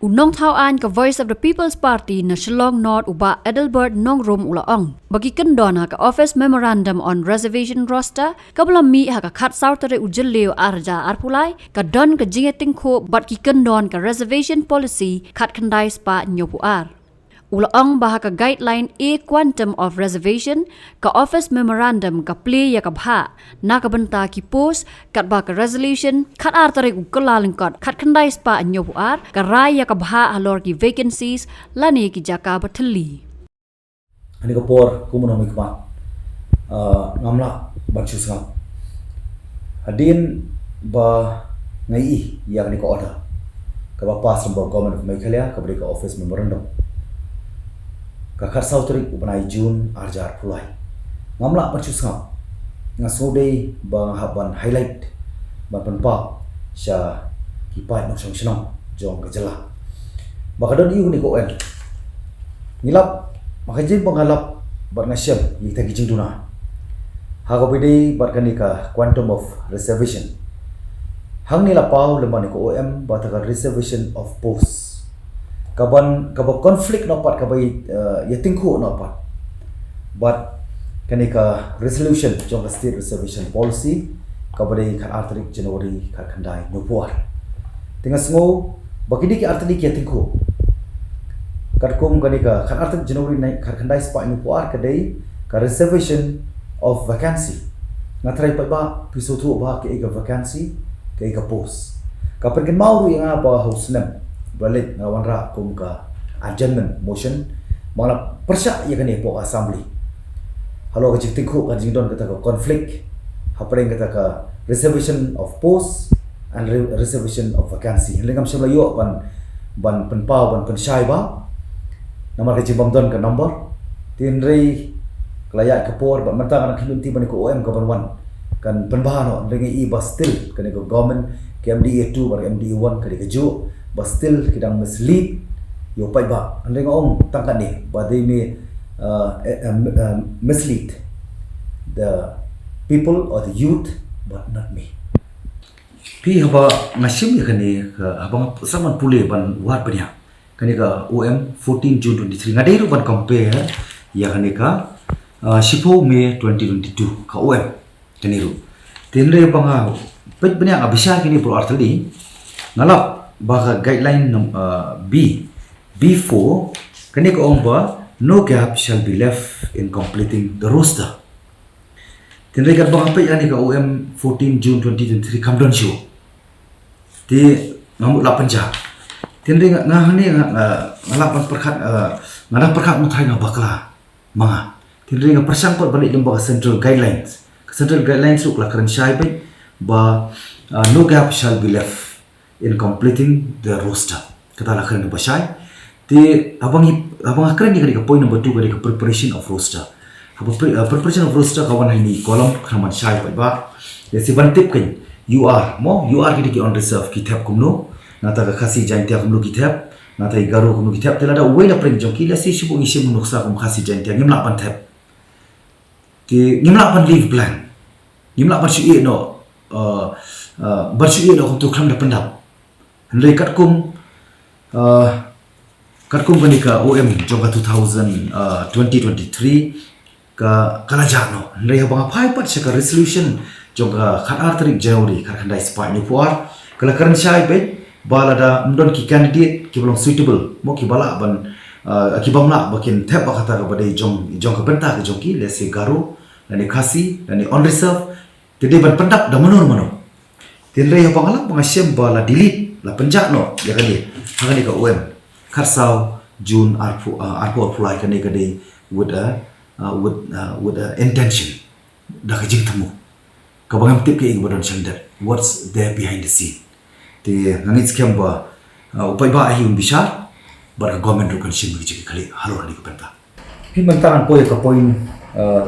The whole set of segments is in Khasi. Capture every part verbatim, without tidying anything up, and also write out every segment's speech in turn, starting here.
U nongthaw aiñ ka Voice of the People's Party na Shillong North u Bah Adelbert Nongrum u la ong ba ki kyndon ha ka Office Memorandum on Reservation Roster kaba la mih ha ka khatsaw tarik u Jylliew arhajar arphew lai ka don ka jingïatyngkhuh bad ki kyndon ka Reservation Policy khatkhyndai spah hynñiewphew ar. U la ong ba ha ka Guideline A Quantum of Reservation, ka Office Memorandum ka plie ïa ka bhah na ka bynta ki post, katba ka Resolution khatar tarik u Kyllalyngkot khatkhyndai spah hynñiewphew ar ka rai ïa ka bhah halor ki vacancies lane ki jaka ba thylli. Hani ka por kum u nongmihkhmat, ah, ngam lah ban shu sngap hadien ba nga ïohi ïa kane ka order kaba pass lyngba Government of Meghalaya, kaba dei ka Office Memorandum, ka khatsaw tarik u bnai June arhajar arphew lai. Ngam lah ban shu sngap. Nga sngewdei ba nga hap ban highlight, ban pynpaw sha ki paid nongshong shnong jong ka jylla ba ka don ïa une ka O M. Ngi lap, ma ka jingpang nga lap bad nga shem ïa kita ki jingduna ha kaba ïadei bad kane ka quantum of reservation. Hangne la paw lem bad ka O M ba kata ka reservation of post, kaban, kaba conflict noh pat, kaba, eh, ïatyngkhuh noh pat bad kane ka resolution jong ka State Reservation Policy kaba dei khatar tarik January khatkhyndai hynñiewphew ar. Te nga sngew ba kine ki artylli ki ïatyngkhuh. Katkum kane ka khatar tarik January khatkhyndai spah hynñiewphew ar ka dei ka reservation of vacancy. Nga tharai pat ba phi sngewthuh ba kaei ka vacancy, kaei ka post. Ka pynkynmaw ruh ïa nga ba ha u snem ba la leit nga la wanrah kum ka adjournment motion ba nga la pyrshah ïa kane hapoh ka Assembly halor ka jingtyngkhuh, ka jingdon kata ka conflict hapdeng kata ka reservation of post and re-, reservation of vacancy. Hynrei ngam shym la ïoh ban, ban pynpaw, ban pynshai ba namar ka jingbym don ka number. Te hynrei ka la ïaid ka por bad mynta nga dang khmih lynti ba kane ka O M kaban wan kan pynbha noh, hynrei nga i ba still kane ka government, ka M D A two bad M D A one ka dei kajuh, ba still ki dang mislead ïa u paidbah. Hynrei nga ong tang katne ba they may, uh, eh, eh, eh, mislead the people or the youth, but not me. Phi, haba nga shim ïa kane ka, haba nga sdang ban pule, ban wad bniah kane ka O M fourteen June twenty-three, nga dei ruh ban compare ïa kane ka, uh, shiphew May twenty twenty-two ka O M. Kane ruh. Te hynrei ba nga peit bniah, nga bishar kine baroh artylli, nga lap ba ka guideline num-, uh, B, B four, kane ka ong ba no gap shall be left in completing the roster. Te hynrei katba nga peit ïa kane ka O M fourteen June twenty twenty-three kam don shuh. Te nga mut la pynjah. Te hynrei nga, nga hangne nga, nga, nga lah ban pyrkhat, uh, nga dang pyrkhat, nga tharai nga bakla ma nga. Te hynrei nga pyrshang pat ban leit lyngba ka Central Guidelines. Ka Central Guidelines ruh ka la kren shai beit ba, uh, no gap shall be left in completing the roster. Kata la kren ba shai. Te haba ngi, haba nga kren ïa kane ka point number two, kane ka preparation of roster. Haba pre-, uh, preparation of roster ka wan ha ine i column, ka man shai pat ba. Ïa, shu ban tip kein, U R, mo, U R ki dei ki on reserve, ki thep kumno. Nangta ka Khasi Jaiñtia kumno ki thep. Nangta i Garo kumno ki thep. Te lada uwei na pdeng jong ki, lehse shu buh ngi shim nuksa kum Khasi Jaiñtia, ngim lah ban thep. Te ngim lah ban leave blank. Ngim lah ban shu ïeh noh, uh, uh, ban shu ïeh noh kumto khlem da pyndap. Hynrei katkum, uh, katkum kane ka O M jong ka two thousand, uh, twenty twenty-three ka, ka la jah noh. Hynrei haba nga phai pat sha ka resolution jong ka khatar tarik January khatkhyndai spah hynñiewphew ar, ka la kren shai beit ba lada ym don ki candidate kiba long suitable, mo, kiba lah ban, uh, kibym lah ba kin thep ba kata kaba dei jong, jong ka bynta ka jong ki, lehse Garo lane Khasi lane on reserve, te dei ban pyndap da mano mano. Te hynrei haba nga lap ba nga shem ba la delete, la pynjah noh ïa kane ha kane ka O M khatsaw June arphew, uh, arphew arphew lai, kane ka dei with a, uh, with, uh, with a intention, da ka jingthmu kaba ngam tip kaei kaba don shane, what's there behind the scene. Te nga ngeit skhem ba, uh, u paidbah hi un bishar bad ka government ruh kan shim ki jingkitkhlieh halor kane ka bynta. Phi, mynta ngan poi ïa ka point, uh,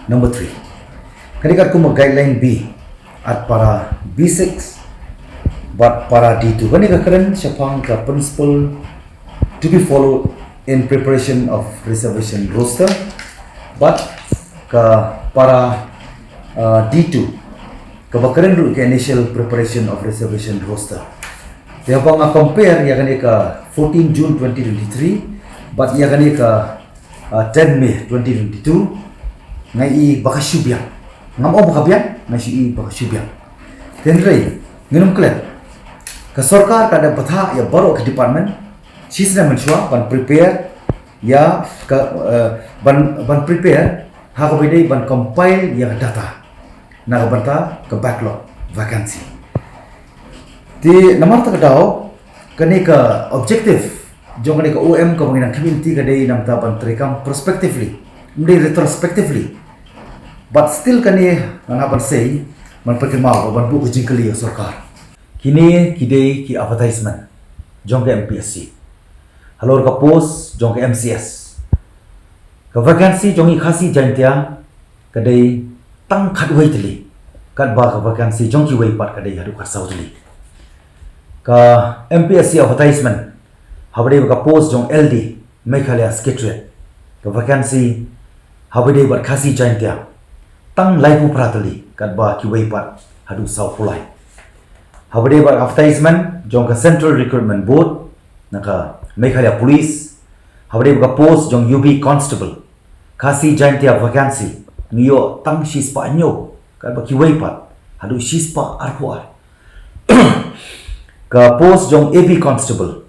number three. Kane katkum ka guideline B at para B six bad para D two. Kane ka kren shaphang ka principle to be followed in preparation of reservation roster bad ka para, uh, D two kaba kren ruh ka initial preparation of reservation roster. Te haba nga compare ïa kane ka fourteen June twenty twenty-three bad ïa kane ka uh, ten May twenty twenty-two, nga i ba ka shu biang. Ngam ong ba ka biang, nga shu i ba ka shu biang. Te hynrei ngin ym klet, ka sorkar ka da bthah ïa baroh ki department shisnem mynshuwa ban prepare ïa ka uh, ban ban prepare ha kaba dei ban compile ïa ka data na ka bynta ka backlog vacancy. Te namar ta ka daw, kane ka objective jong kane ka O M kaba ngi nang khmih lynti ka dei namar ban treikam prospectively, ym dei retrospectively. But still kane nga hap ban sei, man pyrkhat mo ban buh ka jingkylli ïa sorkar. Kine ki dei ki advertisement jong ka M P S C halor ka post jong ka M C S. Ka vacancy jong i Khasi Jaintia ka dei tang khatwei tylli, katba ka vacancy jong kiwei pat ka dei haduh khatsaw tylli. Ka M P S C advertisement haba dei bad ka post jong L D Meghalaya Secretariat, ka vacancy haba dei bad Khasi Jaintia tang laiphew phra tylli, katba kiwei pat haduh sawphew lai. Haba dei bad advertisement jong ka Central Recruitment Board na ka Meghalaya Police, haba dei bad ka post jong U B Constable, Khasi Jaintia vacancy ngi ïoh tang shispah hynñiew, katba kiwei pat haduh shispah arphew ar. Ka post jong A B Constable,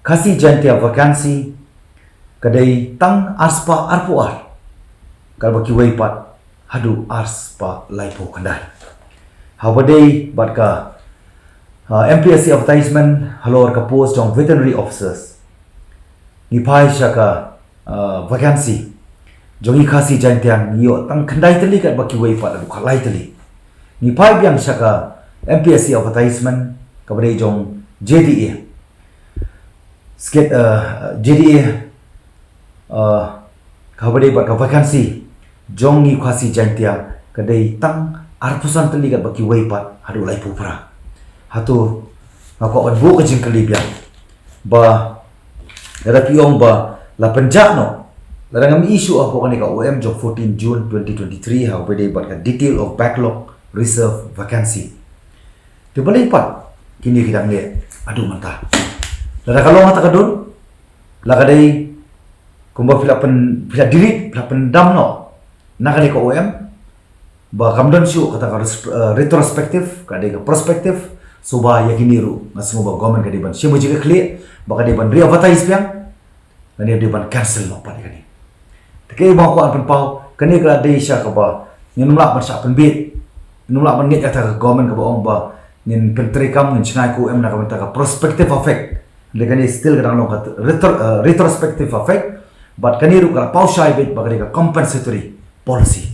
Khasi Jaintia vacancy ka dei tang arspah arphew ar, katba kiwei pat haduh arspah laiphew khyndai. Haba dei bad ka uh, M P S C advertisement halor ka post jong Veterinary Officers, ngi phai sha ka uh, vacancy jong i Khasi Jaintia ngi ïoh tang khyndai tylli, katba kiwei pat haduh khatlai tylli. Ngi phai biang sha ka M P S C advertisement kaba dei jong J D A, Skit uh, J D A uh, kaba dei bad ka vacancy jong i Khasi Jaintia ka dei tang arphew san tylli, katba kiwei pat haduh laiphew phra. Hato nga kwah ban buh ka jingkylli biang ba lada phi ong ba la pynjah noh, lada ngam issue hapoh kane ka O M jong fourteen June twenty twenty-three haba dei bad ka detail of backlog reserve vacancy, te balei pat kine ki dang leh haduh mynta? Lada ka long kata ka don, la ka dei kumba phi la pyn phi la delete, phi la pyndam noh na kane ka O M ba kam don shuh kata ka res- uh, retrospective, ka dei ka prospective. So ba ïa kine ruh nga sngew ba government ka dei ban shim ka jingkitkhlieh, ba ka dei ban re-advertise biang, lane dei ban cancel noh pat ïa kane. Te kaei ba nga kwah pynpaw, kane ka la dei sha kaba ngin ym lah ban shah pynbeit, ngin ym lah ban ngeit ïa kata ka government kaba ong ba ngin pyntreikam, ngin shngaiñ ka O M na ka bynta ka prospective effect. Hynrei kane still ka dang long ka retro, uh, retrospective effect. Bad kane ruh ka la paw shai beit ba ka dei ka compensatory policy.